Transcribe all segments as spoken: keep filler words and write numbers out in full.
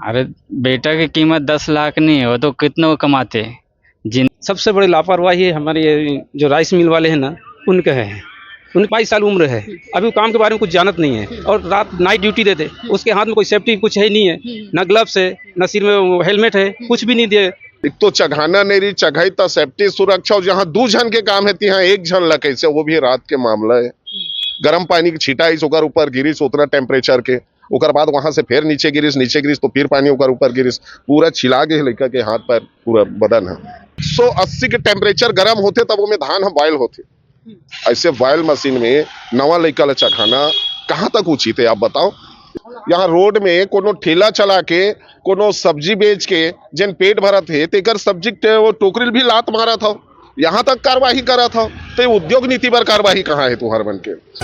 अरे, बेटा की कीमत दस लाख नहीं है, वो तो कितना वो कमाते। जिन सबसे बड़ी लापरवाही है हमारे ये जो राइस मिल वाले हैं ना, उनका है। उनकी बाईस साल उम्र है, अभी वो काम के बारे में कुछ जानत नहीं है और रात नाइट ड्यूटी देते, उसके हाथ में कोई सेफ्टी कुछ है ही नहीं है, ना ग्लव्स है, ना सिर में हेलमेट है, कुछ भी नहीं दिए। एक तो चघाना नहीं रही, चघाई तो सेफ्टी सुरक्षा, और जहाँ दू झन के काम है तिहाँ एक झन ला कैसे, वो भी रात के मामला है। गर्म पानी के छीटा इस ओकर ऊपर गिरिस उतना टेम्परेचर के, ओकर बाद वहां से फिर नीचे गिरिस, नीचे गिरिस तो फिर पानी ओकर ऊपर गिरिस, पूरा छिला गे लड़का के हाथ पैर पूरा बदन है। सौ अस्सी के टेम्परेचर गर्म होते तब ओमे धान हम बॉयल होते। ऐसे बॉयल मशीन में नवा लड़का ला चखाना कहाँ तक उचित है, आप बताओ? यहाँ रोड में कोनो ठेला चला के, कोनो सब्जी बेच के जेन पेट भरत हे, तेकर सब्जी के वो टोकरी ल भी लात मारत हव, यहाँ तक कार्रवाई करत हव, तो ये उद्योग नीति पर कार्रवाई कहाँ है तुहर मन के?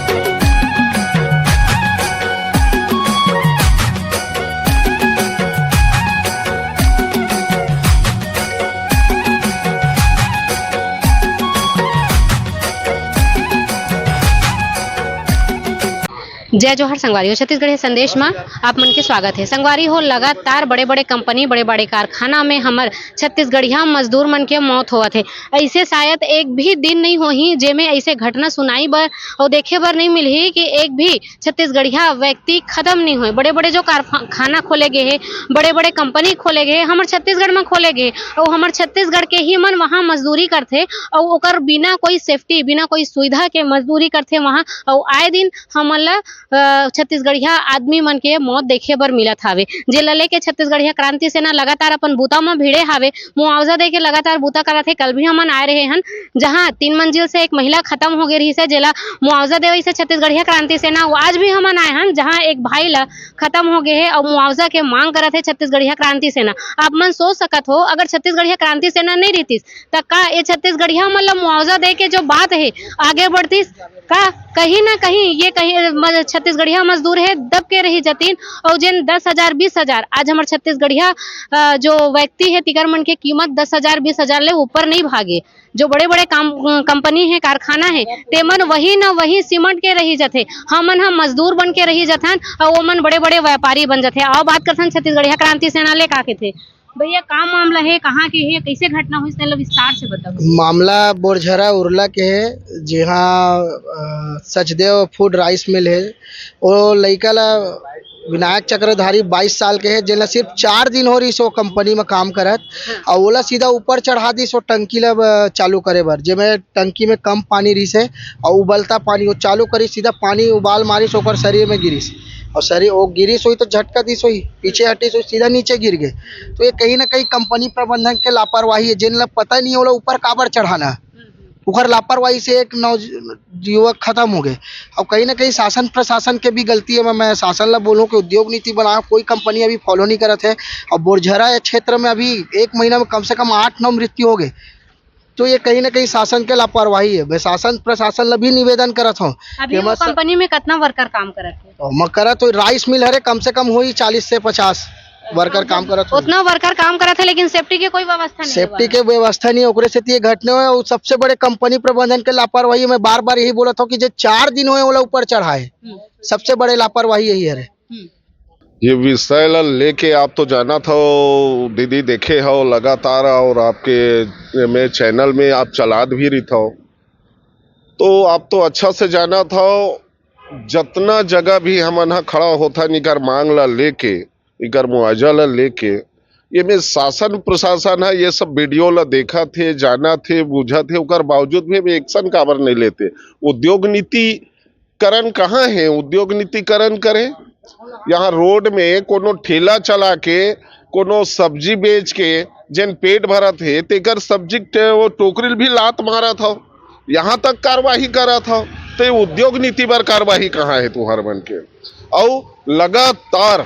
जय जोहार संगवारी हो, छत्तीसगढ़िया संदेश में आप मन के स्वागत है। संगवारी हो, लगातार बड़े-बड़े कंपनी, बड़े-बड़े कारखाना में हमर छत्तीसगढ़िया मजदूर मन के मौत होवत है। ऐसे शायद एक भी दिन नहीं होही जेमे ऐसे घटना सुनाई बर और देखे बर नहीं मिलही कि एक भी छत्तीसगढ़िया व्यक्ति खत्म नहीं होए। बड़े-बड़े जो कारफा-, खाना खोले गए है, बड़े-बड़े कंपनी खोले गए, हमर छत्तीसगढ़ में खोले गए और हमर छत्तीसगढ़ के ही मन वहाँ मजदूरी करथे और ओकर बिना कोई सेफ्टी, बिना कोई सुविधा के मजदूरी करथे वहाँ। और आए दिन हमन ला, अ, छत्तीसगढ़िया आदमी मन के मौत देखे बर मिलत हावे, जेला लेके छत्तीसगढ़िया क्रांति सेना लगातार अपन बूता म भिड़े हावे, मुआवजा दे के लगातार बूता करत हे। कल भी हमन आए रहे हन, जहां तीन मंजिल से एक महिला खत्म हो गई रहिस हे, जेला मुआवजा देवइस हे छत्तीसगढ़िया क्रांति सेना। वो आज भी हमन आए हन, जहां एक भाई ला खत्म हो गए हे और मुआवजा के मांग करत हे छत्तीसगढ़िया क्रांति सेना। आप मन सोच सकत हो, अगर छत्तीसगढ़िया क्रांति सेना नहीं रहतीस, त का ये छत्तीसगढ़िया मन ला मुआवजा दे के जो बात हे, आगे बढ़तीस? का कहीं ना कहीं ये कहीं म-, छत्तीसगढ़िया मजदूर हे, दब के रही जतीन। और जेन दस हजार, बीस हजार, आज हमर छत्तीसगढ़िया, अ, जो व्यक्ति हे, तिकर मन के कीमत दस हजार, बीस हजार ले ऊपर नहीं भागे। जो बड़े-बड़े काम, कंपनी हे, कारखाना हे, तेमन वही न वही सिमट के रही जथे। हमन ह मजदूर बन के रही जथन, और ओमन बड़े-बड़े व्यापारी बन जथे। आओ बात करथन छत्तीसगढ़िया क्रांति सेना ले का कथे। भैया, का मामला हे, कहाँ के हे, कैसे घटना होइस, तेला विस्तार से बताओ। मामला बोरझरा उरला के हे, जिहाँ, अ, सचदेव फूड राइस मिल हे। ओ लइका ला विनायक चक्रधारी बाईस साल के हे, जेला सिर्फ चार दिन हो रहिस ओ कंपनी में काम करत, अउ ओला सीधा ऊपर चढ़ा दिस ओ टंकी ला, अ, चालू करे बर, जेमे टंकी में कम पानी रहिस हे, अउ उबलता पानी ओ चालू करिस, सीधा पानी उबाल मारिस, ओकर शरीर में गिरिस। अउ शरीर, ओ गिरिस होही तो झटका दिस होही, पीछे हटिस होही, सीधा नीचे गिर गे। तो ये कहीं ना कहीं कंपनी प्रबंधन के लापरवाही हे, जेन ला पता नहीं ओला ऊपर काबर चढ़ाना। ओकर लापरवाही से एक नौ युवक खत्म हो गए। अब कहीं ना कहीं शासन प्रशासन के भी गलती है। मैं, मैं शासन ला बोलूँ कि उद्योग नीति बनाओ, कोई कंपनी अभी फॉलो नहीं करत है। और बोरझरा क्षेत्र में अभी एक महीना में कम से कम आठ नौ मृत्यु हो गए। तो ये कहीं ना कहीं शासन के लापरवाही है। मैं शासन प्रशासन ला भी निवेदन करत हूँ अभी कि वो मत कंपनी में कितना वर्कर काम करत है? और मैं करत तो राइस मिल हरे, कम से कम होही चालीस से पचास वर्कर काम करत होही। उतना वर्कर काम करत है, लेकिन सेफ्टी के कोई व्यवस्था नहीं सेफ्टी है। के व्यवस्था नहीं है, ओकरे सेती ये घटना होय। और सबसे बड़े कंपनी प्रबंधन के लापरवाही। मैं बार बार यही बोलत हूँ कि जे चार दिन होए, ओला ऊपर चढ़ाए, हम्म। सबसे बड़े लापरवाही यही हरे। हम्म। ये विषय ला लेके आप तो जानत हो दीदी, देखे हो लगातार, और आपके में चैनल में आप चलात भी रहित हो, तो आप तो अच्छा से जानत हो। जतना जगह भी हमन ह खड़ा होथन इकर मांग ला लेके, इकर मुआवजा ला लेके, ये में शासन प्रशासन है, ये सब वीडियो ला देखत हे, जानत हे, बूझत हे, ओकर बावजूद भी हम एक्शन काबर नहीं लेते? उद्योग नीति करण कहाँ हे? उद्योग नीतिकरण करे। यहाँ रोड में कोनो ठेला चला के, कोनो सब्जी बेच के जेन पेट भरत हे, तेकर सब्जी के वो टोकरी ल भी लात मारत हव, यहाँ तक कार्रवाई करत हव। तो ये उद्योग नीति बर कार्रवाई कहाँ हे तुहर मन के? अउ लगातार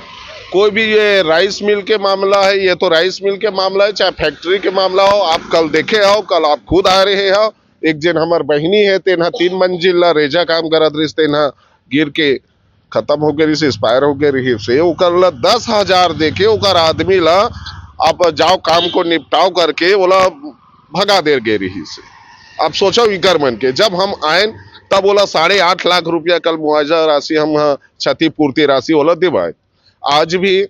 कोई भी ये राइस मिल के मामला है, ये तो राइस मिल के मामला है, चाहे फैक्ट्री के मामला हो, आप कल देखे हो, कल आप खुद आ रहे हो, एक जेन हमर बहिनी हे, तेन ह तीन मंजिल ला रेजा काम करत रहिस, तेन ह गिर के खत्म हो गे रहिस, एक्सपायर हो गे रहिस, से ओकर ला दस हजार दे के ओकर आदमी ला आप जाओ काम को निपटाओ करके ओला भगा दे गे रहिस। आप सोचो इकर मन के, जब हम आएन तब ओला साढ़े आठ लाख रुपया कल मुआवजा राशि हम ह, क्षतिपूर्ति राशि ओला देवाए। आज भी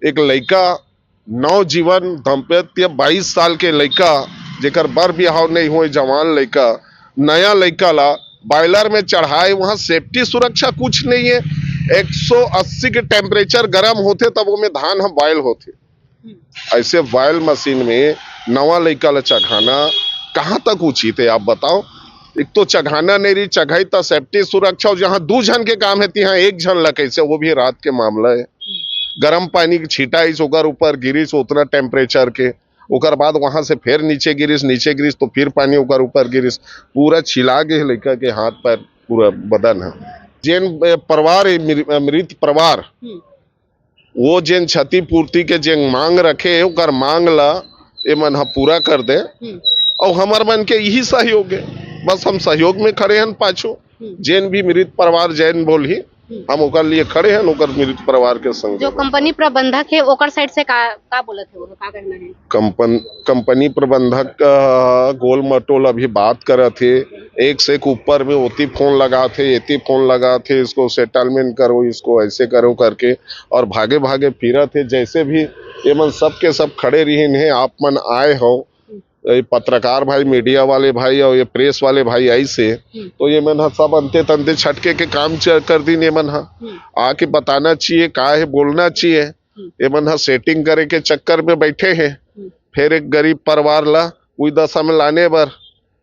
एक लइका, नवजीवन दाम्पत्य, बाईस साल के लइका, जेकर बर बिहाव नहीं होए, जवान लइका, नया लइका ला बॉयलर में चढ़ाए, वहाँ सेफ्टी सुरक्षा कुछ नहीं है। एक सौ अस्सी के टेम्परेचर गरम होथे, तब ओमे धान ह बॉयल होथे। ऐसे बॉयल मशीन में नवा लइका ला चघाना कहाँ तक उचित है, आप बताओ? एक तो चघाना नहीं रही, चघाई त सेफ्टी सुरक्षा, और जहाँ दू झन के काम है, तिहाँ एक झन ला कैसे, वो भी रात के मामला है। गरम पानी के छींटा इस ओकर ऊपर गिरिस, उतना टेम्परेचर के, ओकर बाद वहां से फिर नीचे गिरिस, नीचे गिरिस तो फिर पानी ओकर ऊपर गिरिस, पूरा छिला गे लइका के हाथ पैर, पूरा बदन है। जेन, ए, परिवार है, मृ-, मृत परिवार, हम्म। वो जेन क्षतिपूर्ति के जेन मांग रखे है, ओकर मांग ला ए मन ह पूरा कर दे। हम्म। और हमर मन के यही सहयोग है, बस हम सहयोग में खड़े हन पाछू। हम्म। जेन भी मृत परिवार जेन बोलही, हम्म। हम ओकर लिए खड़े हन, ओकर मृत परिवार के संग जो में। कंपनी प्रबंधक है, ओकर साइड से का, का बोलत है, वो का कहना है? कंपन-, कंपनी प्रबंधक, अ, गोल मटोल अभी बात करत हे, एक से एक ऊपर में ओती फोन लगात हे, एती फोन लगात हे, इसको सेटलमेंट करो, इसको ऐसे करो करके, और भागे भागे फिरत हे। जैसे भी ये मन सब के सब खड़े रहिन हे, आप मन आए हो, ये पत्रकार भाई, मीडिया वाले भाई और ये प्रेस वाले भाई आई से, हम्म। तो ये मन ह सब अंते तंते छटके के काम च-, कर दिन। ये मन ह हम्म। आके बताना चाहिए, का है बोलना चाहिए। हम्म। ये मन ह सेटिंग करे के चक्कर में बैठे हैं। हम्म। फिर एक गरीब परिवार ला उई दशा में लाने बर,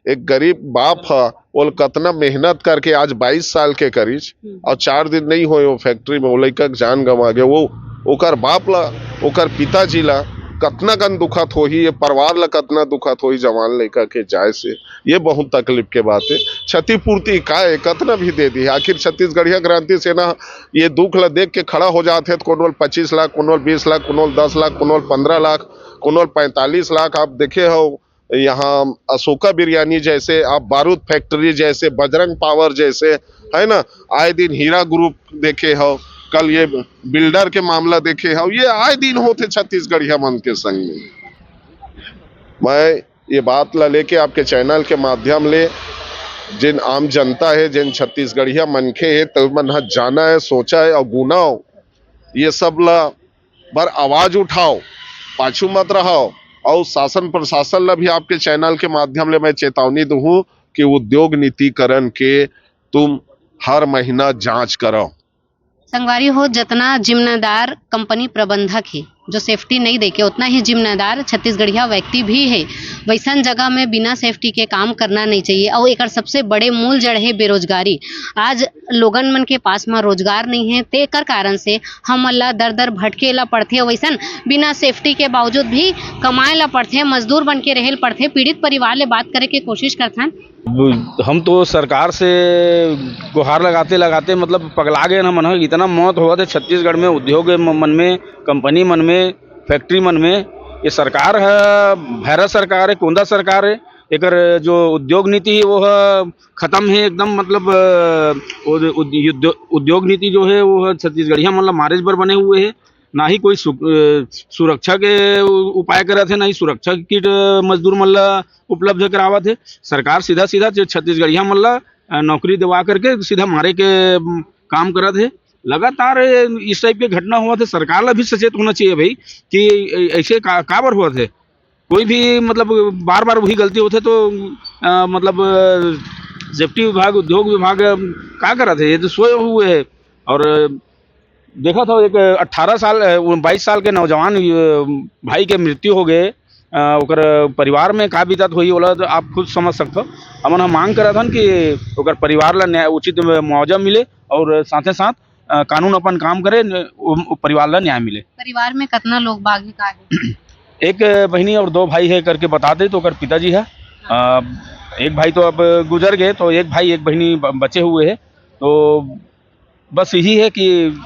एक गरीब बाप ह, ओल कतना मेहनत करके आज बाईस साल के करीज, हम्म। और चार दिन नहीं होए वो फैक्ट्री में, वो लइका के जान गंवा गया। वो ओकर बाप ला, ओकर पिताजी ला कतना कन दुखत होही, ये परिवार ला कतना दुखत होही, जवान लइका के जाए से। ये बहुत तकलीफ के बात है। क्षतिपूर्ति का है, कतना भी दे दी है। आखिर छत्तीसगढ़िया क्रांति सेना ये दुख ला देख के खड़ा हो जात है, तो कोनो ल पच्चीस लाख, कोनो ल बीस लाख, कोनो ल दस लाख, कोनो ल पन्द्रह लाख, कोनो ल पैंतालीस लाख। आप देखे हो, यहाँ अशोका बिरयानी जैसे, आप बारूद फैक्ट्री जैसे, बजरंग पावर जैसे, है ना, आए दिन हीरा ग्रुप देखे हो, कल ये बिल्डर के मामला देखे हो, ये आए दिन होते छत्तीसगढ़िया मन के संग में। मैं ये बात ला लेके आपके चैनल के माध्यम ले, जिन आम जनता है, जिन छत्तीसगढ़िया मनखे है, तो मन ह जाना है, सोचा है और गुनाव ये सब ला बर आवाज उठाओ, पाछू मत रहो। और शासन प्रशासन ला भी आपके चैनल के माध्यम ले मैं चेतावनी दूहूं कि उद्योग नीतिकरण के तुम हर महीना जांच करो। संगवारी हो, जतना जिम्मेदार कंपनी प्रबंधक हे, जो सेफ्टी नहीं देके, उतना ही जिम्मेदार छत्तीसगढ़िया व्यक्ति भी है। वैसन जगह में बिना सेफ्टी के काम करना नहीं चाहिए। और एकर सबसे बड़े मूल जड़ है बेरोजगारी। आज लोगन मन के पास में रोजगार नहीं है, तेकर कारण से हमन ला दर दर भटके ला पड़थे। वैसन बिना सेफ्टी के बावजूद भी कमाए ला पड़थे, मजदूर बन के रहे ला पड़थे। पीड़ित परिवार ले बात करे के कोशिश करथन। हम तो सरकार से गुहार लगाते लगाते, मतलब, पगला गए ना मन ह। इतना मौत होवत है छत्तीसगढ़ में, उद्योग म-, मन में, कंपनी मन में, फैक्ट्री मन में। ये सरकार है, भैरा सरकार है, कोंदा सरकार है, एकर जो उद्योग नीति है वो है खत्म है एकदम। मतलब, अ, उद-, उद-, उद्यो-, उद्योग नीति जो है वो है छत्तीसगढ़िया मन ला मारे बर बने हुए है। ना ही कोई सु-, अ, सुरक्षा के उ-, उपाय करत है, ना ही सुरक्षा किट, अ, मजदूर मन ला उपलब्ध करावत है। सरकार सीधा सीधा छ-, छत्तीसगढ़िया मन ला, अ, नौकरी दिवा करके सीधा मारे के, अम, काम करत है। लगातार, अ, इस टाइप के घटना होवत है। सरकार ला भी सचेत होना चाहिए भाई कि ऐ-, ऐसे का, काबर होवत है। कोई भी, मतलब, बार बार वही गलती होथे तो, अ, मतलब, अ, सेफ्टी विभाग, उद्योग विभाग, अ, का करत है? ये तो सोए हुए है। और, अ, देखा था एक अठारह साल, अ, वो बाईस साल के नौजवान, अ, भाई के मृत्यु हो गए, अ, ओकर परिवार में का बीतत होही, ओला तो आप खुद समझ सकते हो। हमन हम मांग करत हन कि ओकर परिवार ला न्याय, उचित मुआवजा मिले और साथे साथ, अ, कानून अपन काम करे, न, उ, उ परिवार ला न्याय मिले। परिवार में कितना लोग बाग है, का है? एक बहिनी और दो भाई है करके बताते तो ओकर पिताजी है। अ, एक भाई तो अब गुजर गए, तो एक भाई एक बहिनी ब-, बचे हुए है। तो बस यही है कि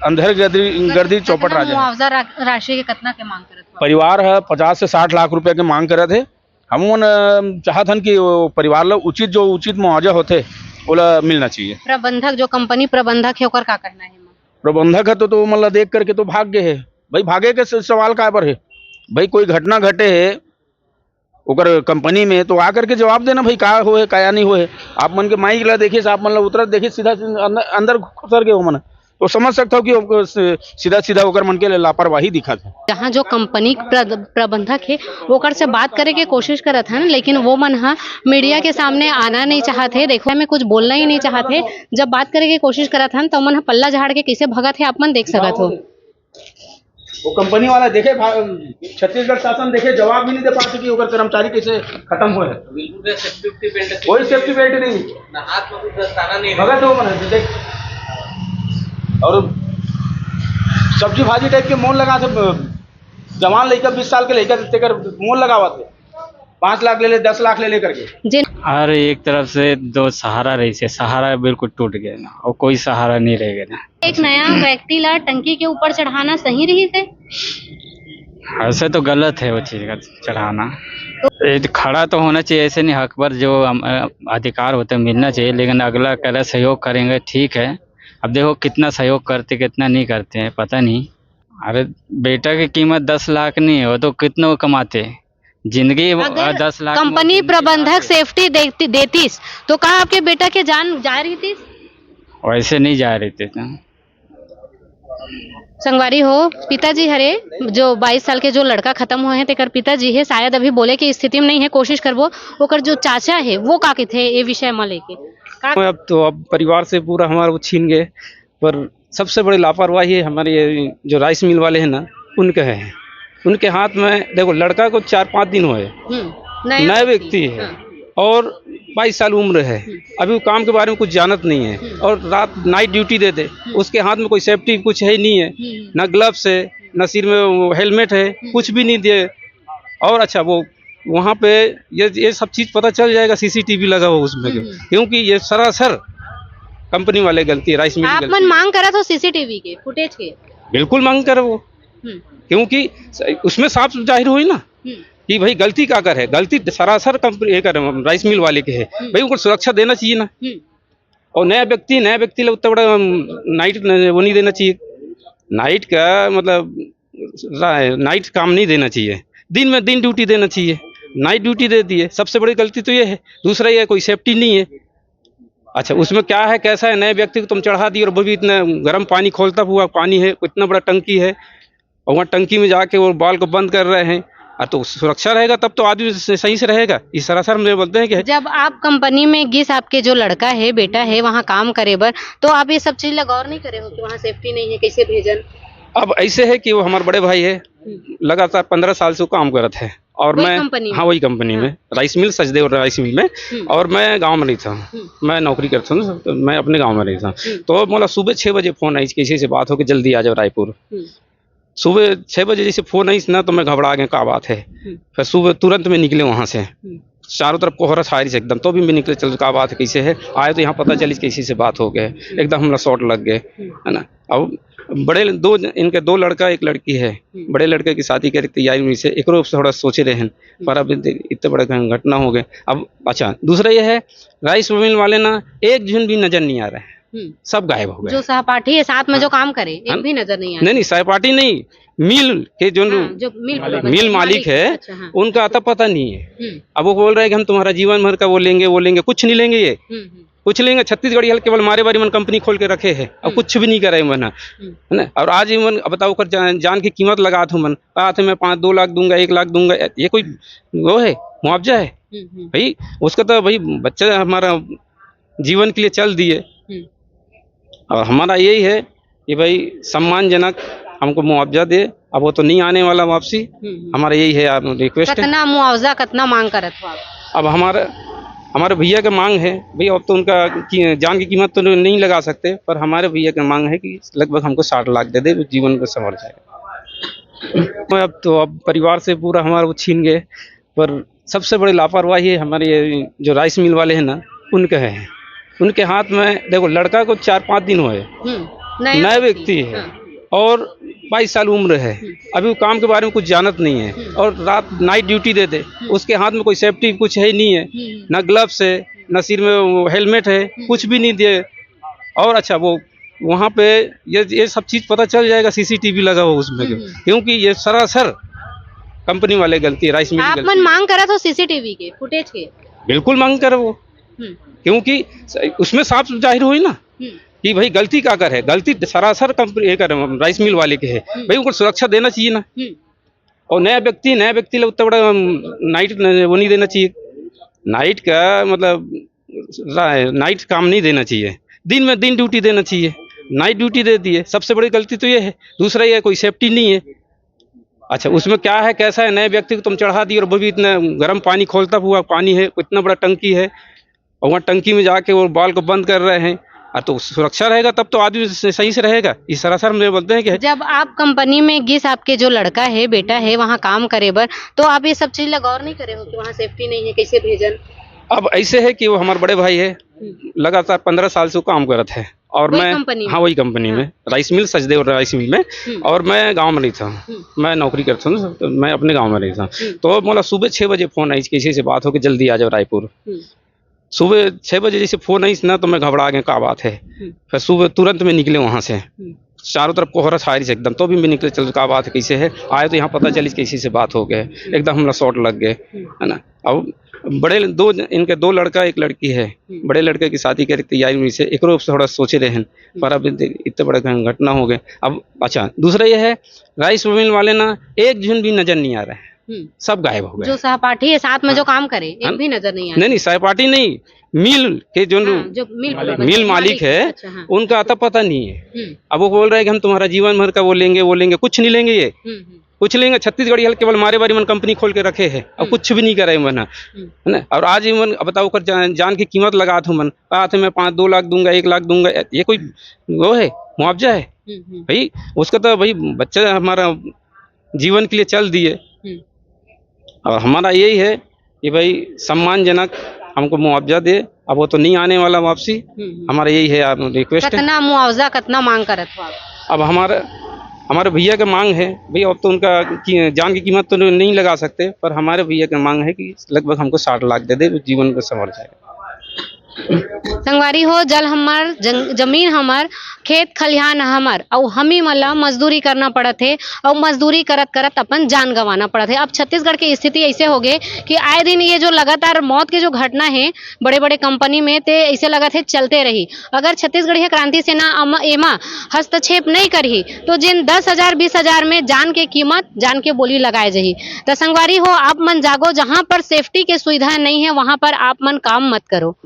अंधेर गर्दी, गर्दी चौपट राजा है। मुआवजा रा-, राशि के कितना के मांग करत बा? परिवार है पचास से साठ लाख रुपया के मांग करत है। हम मन, अ, चाहत हन कि वो परिवार ला उचित, जो उचित मुआवजा होथे, ओला मिलना चाहिए। प्रबंधक, जो कंपनी प्रबंधक है, ओकर का कहना है? प्रबंधक है तो, तो ओमन ला देख करके तो भाग गए है। भाई, भागे के स-, सवाल काय बर है? भाई, कोई घटना घटे है ओकर कंपनी में, तो आ करके जवाब देना भाई, का होए, का नहीं होए। आप मन के माइक ला देखिस, आप मन ला उतरत देखिस, सीधा अंदर, अंदर घुसर गए ओमन। तो समझ सकता हूँ कि ओकर से-, सीधा सीधा ओकर मन के लापरवाही दिखत है। जहाँ जो कंपनी प्र-, प्रबंधक है, ओकर से बात करे के कोशिश करत हन, लेकिन वो मन ह मीडिया के सामने आना नहीं चाहत है, देखो में कुछ बोलना ही नहीं चाहत है। जब बात करे के कोशिश करत हन, तो मन ह पल्ला झाड़ के कैसे भगत है, आप मन देख सकत हो। वो कंपनी वाला देखे भा-, छत्तीसगढ़ शासन देखे, जवाब भी नहीं दे पाते कि ओकर कर्मचारी कैसे खत्म हुए हैं। बिल्कुल भी सेफ्टी बेल्ट कोई सेफ्टी बेल्ट नहीं। ना हाथ में कुछ दस्ताना नहीं। भगत हो मन देख। और सब्जी भाजी टाइप के मोल लगा थे, जवान लड़का, बीस साल के लड़का, तेकर मोल लगावा थे, पाँच लाख ले ले, दस लाख ले ले करके। जी। हर एक तरफ से दो सहारा रहिस हे, सहारा बिल्कुल टूट गया ना, और कोई सहारा नहीं रह गया ना। एक नया व्यक्ति ला टंकी के ऊपर चढ़ाना सही रहिस हे? ऐसे तो गलत है वो चीज़ का चढ़ाना। ये तो खड़ा तो होना चाहिए, ऐसे नहीं, हक पर जो हम, अ, अधिकार होते हैं, मिलना चाहिए, लेकिन अगला करे सहयोग करेंगे, ठीक है। अब देखो कितना सहयोग करते, कितना नहीं करते हैं, पता नहीं। अरे, बेटा की कीमत दस लाख नहीं है, वो तो कितना वो कमाते हैं। जिंदगी वो, अगर अ, दस लाख में कंपनी जिंदगी प्रबंधक बना दे। सेफ्टी देती, देतीस, तो का आपके बेटा के जान जा रही थी? वैसे नहीं जा रही थी। संगवारी हो, पिताजी हरे, जो बाईस साल के जो लड़का खत्म हुए हैं, तेकर पिताजी है, शायद अभी बोले के स्थिति में नहीं है, कोशिश करबो। ओकर जो चाचा है, वो का कथे ये विषय में लेके? का अब तो, अब परिवार से पूरा हमारा वो छीन गए, पर सबसे बड़ी लापरवाही हमारे ये जो राइस मिल वाले हैं ना, उनके है। उनके हाथ में, देखो, लड़का को चार पाँच दिन हुए, हम्म, नया नया व्यक्ति। व्यक्ति है। हाँ। और बाईस साल उम्र है, हम्म। अभी वो काम के बारे में कुछ जानत नहीं है, हम्म। और रात नाइट ड्यूटी दे दे, हम्म। उसके हाथ में कोई सेफ्टी कुछ है ही नहीं है, हम्म। ना ग्लव्स है, ना सिर में वो हेलमेट है, हम्म। कुछ भी नहीं दिए। और अच्छा, वो वहाँ पे ये, ये सब चीज पता चल जाएगा, सीसीटीवी लगा हुआ उसमें, हम्म। क्योंकि ये सरासर कंपनी वाले गलती है, राइस मिल की आप गलती मन है। मांग करत हो सीसीटीवी के फुटेज के? बिल्कुल मांग करे वो, हम्म। क्योंकि उसमें साफ जाहिर हुई ना हम्म। कि भाई गलती का कर है, गलती सरासर कंपनी, ये कर, राइस मिल वाले के है। हम्म। भाई उनको सुरक्षा देना चाहिए ना। हम्म। और नया व्यक्ति, नया व्यक्ति ला उतना बड़ा, अम, नाइट न-, वो नहीं देना चाहिए। नाइट का मतलब, रा-, नाइट काम नहीं देना चाहिए, दिन में दिन ड्यूटी देना चाहिए, नाइट ड्यूटी दे दिए, सबसे बड़ी गलती तो ये है। दूसरा ये कोई सेफ्टी नहीं है। अच्छा, उसमें क्या है, कैसा है, नए व्यक्ति को तुम चढ़ा दिए और वो भी इतना गर्म पानी, खोलता हुआ पानी है, इतना बड़ा टंकी है, और वहाँ टंकी में जाके वो बॉल को बंद कर रहे हैं। आ, तो सुरक्षा रहेगा तब तो आदमी स-, सही से रहेगा। इस सरासर में बोलते हैं कि जब आप कंपनी में गिस, आपके जो लड़का है, बेटा है, वहाँ काम करे बर, तो आप ये सब चीज ला गौर नहीं करे हो कि वहाँ सेफ्टी नहीं है, कैसे भेजन? अब ऐसे है कि वो हमारे बड़े भाई है, हम्म। लगातार पन्द्रह साल से वो काम करत है। और वही मैं, कंपनी में? हाँ, वही कंपनी हाँ। में, rice mill, Sachdev rice mill में। हम्म। और मैं गांव में नहीं था, हम्म। मैं नौकरी करता हूँ, तो मैं अपने गांव में नहीं था। हम्म। तो मोला सुबह छः बजे फोन आई, किसी से बात हो कि जल्दी आ जाओ रायपुर। हम्म। सुबह छः बजे जैसे फोन आई ना, तो मैं घबरा गया, क्या बात है। हम्म। फिर सुबह तुरंत मैं निकले वहाँ से। हम्म। चारों तरफ कोहरा छाया रही एकदम, तो भी मैं निकले, चल, क्या बात है, कैसे है। आए तो यहाँ पता चली, किसी से बात हो गया है, हम्म। एकदम हमला शॉट लग गए, हम्म। है ना। अब बड़े दो, इनके दो लड़का, एक लड़की है। हम्म। बड़े लड़के की शादी की तैयारी में से, एकरो से थोड़ा सोचे रहे हैं, हम्म। पर अब इतने, इतने बड़े घटना हो गए। अब अच्छा, दूसरा ये है, राइस मिल वाले ना, एक झुन भी नजर नहीं आ रहे हैं, हम्म। सब गायब हो गए। जो सहपाठी है साथ में, हाँ। जो काम करे, एक हाँ। भी नजर नहीं आ रहा। नहीं, नहीं, सहपाठी नहीं, मिल के जो हाँ, जो मिल मालिक। मिल मालिक मालिक, है, अच्छा, हाँ। उनका आता पता नहीं है। हम्म। अब वो बोल रहे हैं कि हम तुम्हारा जीवन भर का वो लेंगे, वो लेंगे, कुछ नहीं लेंगे ये। हम्म, हम्म। कुछ लेंगे, छत्तीसगढ़ी हल केवल मारे बारी मन कंपनी खोल के रखे है, अब हम्म। कुछ भी नहीं करे मन, हम्म। है ना। और आज ही मन, अब बताओ, ओकर जान, जान की कीमत लगा थे मन, कहा थे, "मैं पाँच, दो लाख दूंगा, एक लाख दूंगा।" ये कोई वो है, मुआवजा है? हम्म, हम्म। भाई, उसका तो भाई बच्चा हमारा जीवन के लिए चल दिए। हम्म। और हमारा यही है कि भाई सम्मानजनक हमको मुआवजा दे। अब वो तो नहीं आने वाला वापसी। हम्म, हम्म। हमारा यही है, आप रिक्वेस्ट है। कितना मुआवजा, कितना मांग करत हो आप? अब हमारे, हमारे भैया का मांग है, भैया, अब तो उनका की, जान की कीमत तो नहीं लगा सकते, पर हमारे भैया का मांग है कि लगभग हमको साठ लाख दे दे, जीवन को संवर जाए। अब तो, अब परिवार से पूरा हमारा वो छीन गए, पर सबसे बड़ी लापरवाही है हमारे ये जो राइस मिल वाले हैं ना, उनके है। उनके हाथ में, देखो, लड़का को चार पाँच दिन हुए, हम्म, नया नया व्यक्ति। व्यक्ति है, हाँ। और बाईस साल उम्र है, हम्म। अभी वो काम के बारे में कुछ जानत नहीं है, हम्म। और रात नाइट ड्यूटी दे दे, हम्म। उसके हाथ में कोई सेफ्टी कुछ है ही नहीं है, हम्म। ना ग्लव्स है, ना सिर में वो हेलमेट है, हम्म। कुछ भी नहीं दिए। और अच्छा, वो वहाँ पे ये, ये सब चीज पता चल जाएगा, सीसीटीवी लगा हुआ उसमें, हम्म, हम्म। क्योंकि ये सरासर कंपनी वाले गलती है, राइस मिल की आप गलती मन है। मांग करत हो सीसीटीवी के फुटेज के? बिल्कुल मांग करे वो, हम्म। क्योंकि उसमें साफ जाहिर हुई ना हम्म। कि भाई गलती काकर हे, गलती सरासर कंपनी, ये कर, राइस मिल वाले के हे। हम्म। भाई उनको सुरक्षा देना चाहिए ना। हम्म। और नया व्यक्ति, नया व्यक्ति ला उतना बड़ा, अम, नाइट न-, वो नहीं देना चाहिए। नाइट का मतलब रा-, नाइट काम नहीं देना चाहिए, दिन में दिन ड्यूटी देना चाहिए, नाइट ड्यूटी दे दिए, सबसे बड़ी गलती तो ये है। दूसरा ये कोई सेफ्टी नहीं है। अच्छा, उसमें क्या है, कैसा है, नए व्यक्ति को तुम चढ़ा दिए और वो भी इतना गर्म पानी, खोलता हुआ पानी है, इतना बड़ा टंकी है, और वहाँ टंकी में जाके वो बॉल को बंद कर रहे हैं। और तो सुरक्षा रहेगा तब तो आदमी स-, सही से रहेगा। ये सरासर मुझे बोलते हैं कि जब आप कंपनी में, जिस आपके जो लड़का है, बेटा है, वहाँ काम करे बर, तो आप ये सब चीज ला गौर नहीं करे हो कि वहाँ सेफ्टी नहीं है, कैसे भेजन? अब ऐसे है कि वो हमारे बड़े भाई है, हम्म। लगातार पंद्रह साल से वो काम करत है और वही मैं कंपनी में? हाँ, वही कंपनी में, हाँ। Rice mill, Sachdev rice mill में। हम्म। और मैं गांव में नहीं था, हम्म। मैं नौकरी करता हूँ, तो मैं अपने गांव में नहीं था। हम्म। तो बोला सुबह छह बजे फोन आई, किसी से बात हो कि जल्दी आ जाओ रायपुर। हम्म। सुबह छह बजे जैसे फोन आई ना, तो मैं घबरा गया, क्या बात है। हम्म। फिर सुबह तुरंत में निकले वहां से, हम्म। चारों तरफ कोहरा छाया रही एकदम, तो भी मैं निकले, चल क्या बात है, कैसे है, आए तो यहाँ पता चली कैसी से बात हो गए, एकदम हमला शॉट लग गए, हम्म। है ना। अब बड़े दो ज-, इनके दो लड़का, एक लड़की है, हम्म। बड़े लड़के की शादी करे तैयारी में से, एकरो से थोड़ा सोचे रहे हैं, हम्म। पर अब इतने, इतने बड़े घटना हो गए। अब अच्छा, दूसरा ये है, राइस मिल वाले ना, एक झुन भी नजर नहीं आ रहे हैं, हम्म। सब गायब हो गए। जो सहपाठी है साथ में, हाँ। जो काम करे, एक हाँ। भी नजर नहीं आ नहीं, रहा। नहीं, सहपाठी नहीं, मिल के जो हाँ, जो मिल मालिक। मिल मालिक है, अच्छा, हाँ। उनका अता पता नहीं है। हम्म। अब वो बोल रहे हैं कि हम तुम्हारा जीवन भर का वो लेंगे, वो लेंगे, कुछ नहीं लेंगे ये। हम्म, हम्म। कुछ लेंगे, छत्तीसगढ़ी हल केवल मारे बारी मन कंपनी खोल के रखे है, अब हम्म। कुछ भी नहीं करे मन, हम्म। है ना। और आज ही मन बताओ, ओकर जान, जान की कीमत लगा था मन, कहा था मैं पाँच, दो लाख दूंगा, एक लाख दूंगा, ये कोई वो है, मुआवजा है? हम्म, हम्म। भाई, उसका तो भाई बच्चा हमारा जीवन के लिए चल दिए। हम्म। और हमारा यही है कि भाई सम्मानजनक हमको मुआवजा दे। अब वो तो नहीं आने वाला वापसी, हम्म, हम्म। हमारा यही है यार रिक्वेस्ट है। कितना मुआवजा, कितना मांग करत हो आप? अब हमारे, हमारे भैया के मांग है, भैया अब तो उनका की, जान की कीमत तो नहीं लगा सकते, पर हमारे भैया की मांग है कि लगभग हमको साठ लाख दे दे, जीवन को संभल जाए। संगवारी हो, जल हमर, जंग-, जमीन हमर, खेत खलिहान हमर, अउ हमी मन ला मजदूरी करना पड़त हे, अउ मजदूरी करत करत अपन जान गंवाना पड़त हे। अब छत्तीसगढ़ के स्थिति ऐसे हो गे कि आए दिन ये जो लगातार मौत के जो घटना हे बड़े बड़े कंपनी में, ते ऐसे लगत हे चलते रही। अगर छत्तीसगढ़िया क्रांति सेना अम-, एमा हस्तक्षेप नहीं करही, तो जेन दस हजार, बीस हजार में जान के कीमत, जान के बोली लगाए जही। त संगवारी हो, आप मन जागो, जहां पर सेफ्टी के सुविधा नहीं है, वहां पर आप मन काम मत करो।